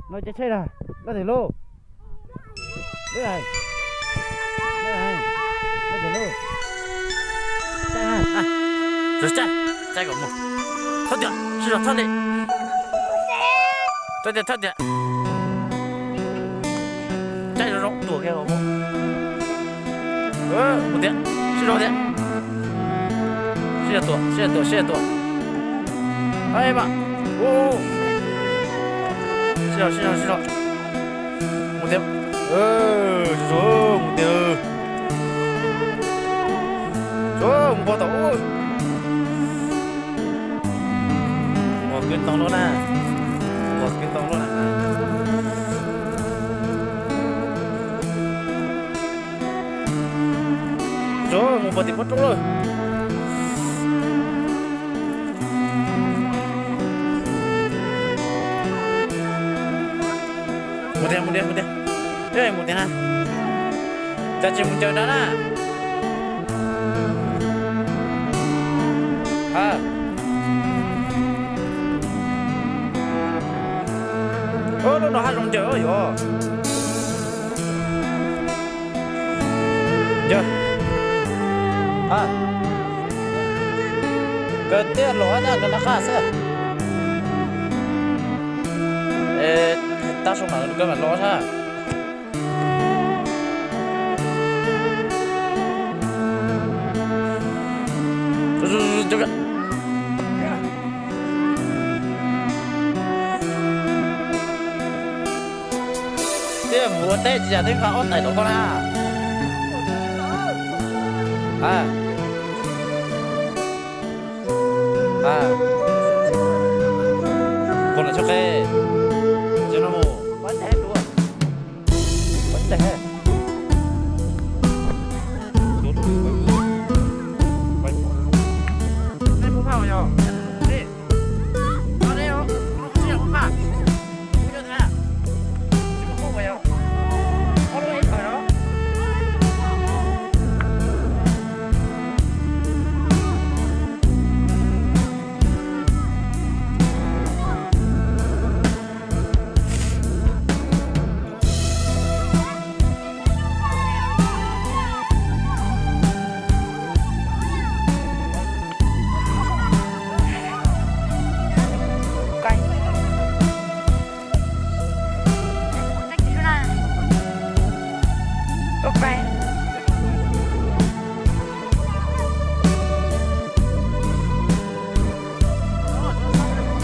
No caij tsheb na, loj tiag lauj. Loj tiag lauj. Caij, caij kom mus. Thauj tiag, sib zog thauj li. Thauj tiag, thauj tiag. Caij zoo zoo tuam kiag kom mus. Mus tiag, sib zog tiag. Sib zog tuam, sib zog tuam, sib zog tuam. Ai mas. Sib zog, sib zog, sib zog. Mus tiag. Mus tiag. Mus pog tom ub. Pog kwv ntoo loj na. Pog kwv ntoo loj na. Mus pog tim pob roob lawm. Mus tiag, mus tiag, mus tiag. Mus tiag na. Cas tsis mus ncaws nrad na. Lub no haj zoo ncaws yom. Kaw tiaj los na, kaw nram qab xwb. Tab sis mas kaw mam los sab. Tiaj mus ua teb tsis yam twb nqa ob tais rau koj na. Ua no txhob qe. Cov no mus. Nej muaj phaj yog? Nej, nej, nej muaj phaj?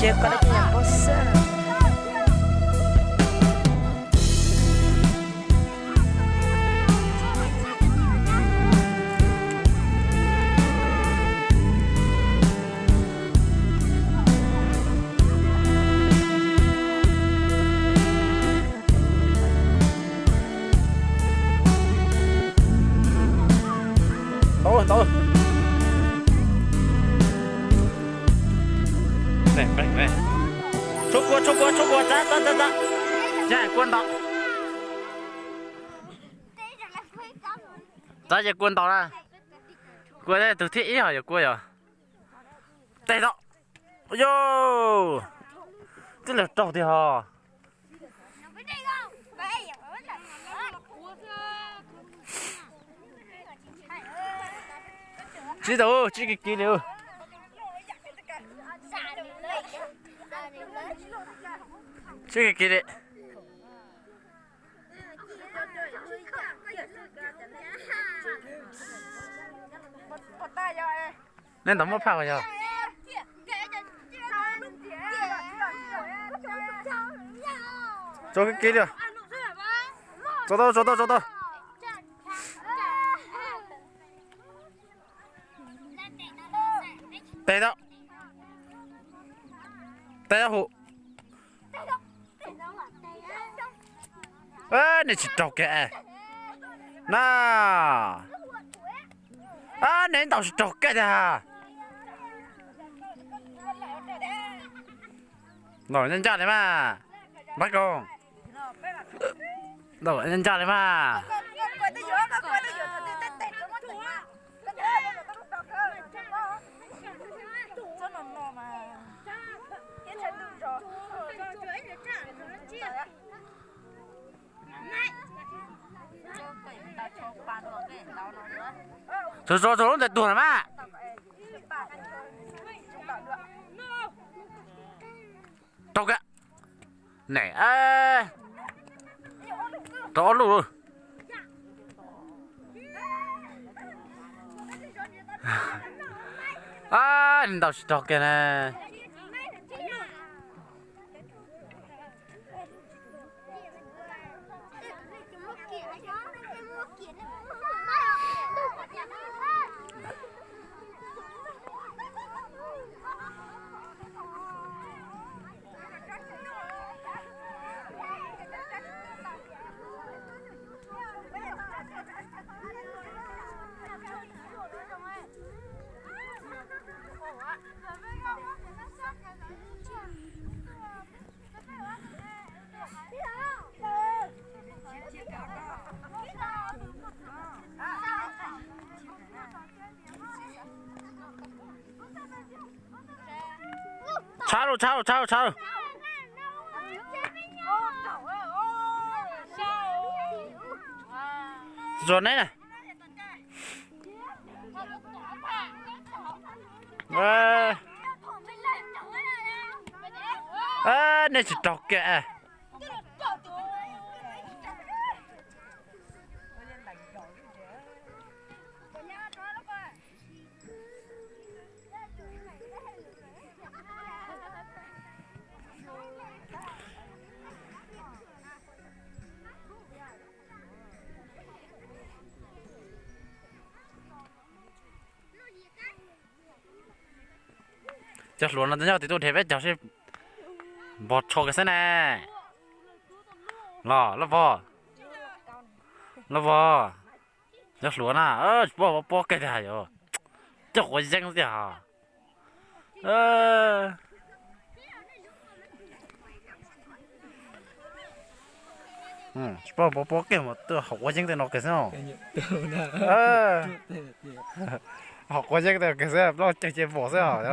Ces koj da cov yam pab xwb. Ntau, ntau. Tshuab kua, tshuab kua, tshuab kua, txav, txav, txav, txav. Kua ntau. Txav ces kua ntau na. Kua tus thib ib ho yog kua yog. Tes tau. Yog. Tib leeg raug tiag ho. Tsib tau, tsib kiv kiv li. Tsib kiv kiv li. Nej ntawd muab phaj yog? Tso kiv kiv li. Tso tau, tso tau, tso tau. Tes tau. Tes tau hum. Nej tsis raug kiag na. Nej ntaus tsis raug kiag tiag. Ntaus ncaj ncaj li mas. Npab Koos. Ntaus ncaj ncaj li mas. Tso tso tso lub ntawd tuag na mas. Rau ka. Nws, rau ob lub. Ntau tsis raug kiag na. Tshab lauj, tshab lauj, tshab lauj, tshab lauj. Zuag neb na. Nej tsis raug kiag. Cov hluas no nyob tim tuaj dhia peb caug seb npog tsho kiag xwb ne. Los lab vog, lab vog, cov hluas na, tsis paub pob kiag tiag yom, coj quav yeeb tiag. Tsis paub pob kiag mas tuaj haus quav yeeb tej no kiag xwb. Haus quav yeeb tej no kiag xwb, plaub ceg ces vos xwb os.